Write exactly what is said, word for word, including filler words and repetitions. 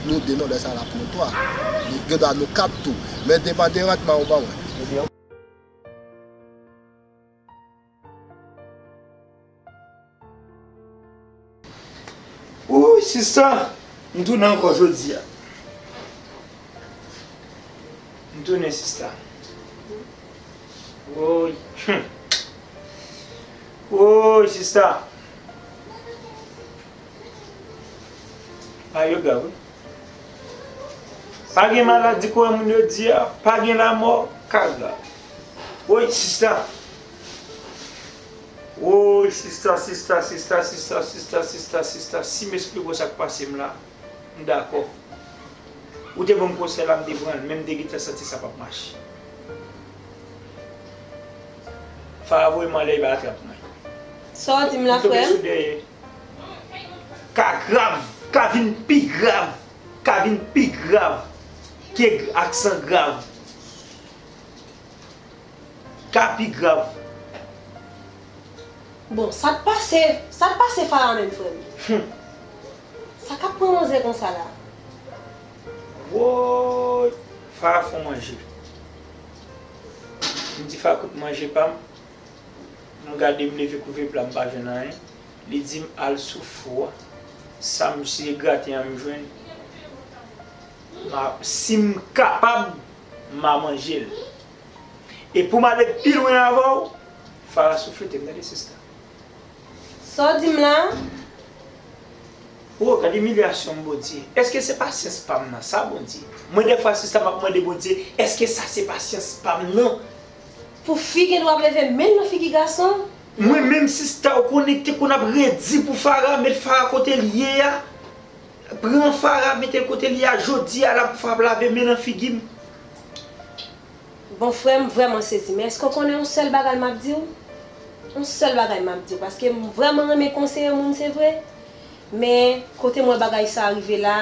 Nou de non, lè sa l ap nou twa. Li gen dwa nou kat tou. Men depandeman ou ban mwen. Wouy, sista, m tounen ankò jodi a. M tounen, sista. Wouy. Wouy, sista. Bagay yo grav, wi. Pa gen maladi kòman moun yo di a, pa gen lanmò, ka grav. Woy, sista. Woy, sista, sista, sista, sista, sista, sista, sista, si m esplike w sa k pase m la, m dakò. Ou te ban m konsèy la, m te pran l, men m te gentan santi sa p ap mache. Fara voye m anlè, li pa atrap mwen. Sa w di m la, frè m? Ka grav, ka vin pi grav, ka vin pi grav ke aksan grav. Ka pi grav. Bon, sa t pase, sa t pase Fara menm, frè m? Sa k ap pran manzè konsa la? Woy! Fara fè w manje. M di Fara kote manje pa m. M gade, m leve kouvèpla, m pa jwenn anyen. Li di m al sou fou a. Sa m eseye grate an, m jwenn. M a, si m kapab, m a manje l. E pou m ale pi lwen avè w, Fara souflete m, tande sista. Sa w di m la? Wo, gade imilyasyon m, Bondye. Èske se pasyans pa m nan sa, Bondye? Mwen, dèfwa, sista, m ap mande Bondye, èske sa se pasyans pa m nan? Pou fi gen dwa ap leve men l nan figi gason? Mwen menm, sista, ou konnen, te konn ap redi pou Fara, met Fara kote l ye a. Pran Fara, mete l kote l ye a, jodi a la pou Fara ap lave men nan figi m. Bon, frè m vrèman sezi, men èske w konnen yon sèl bagay m ap di w? Yon sèl bagay m ap di w, paske m vrèman renmen konseye moun, se vre, men kote m wè bagay sa a rive la,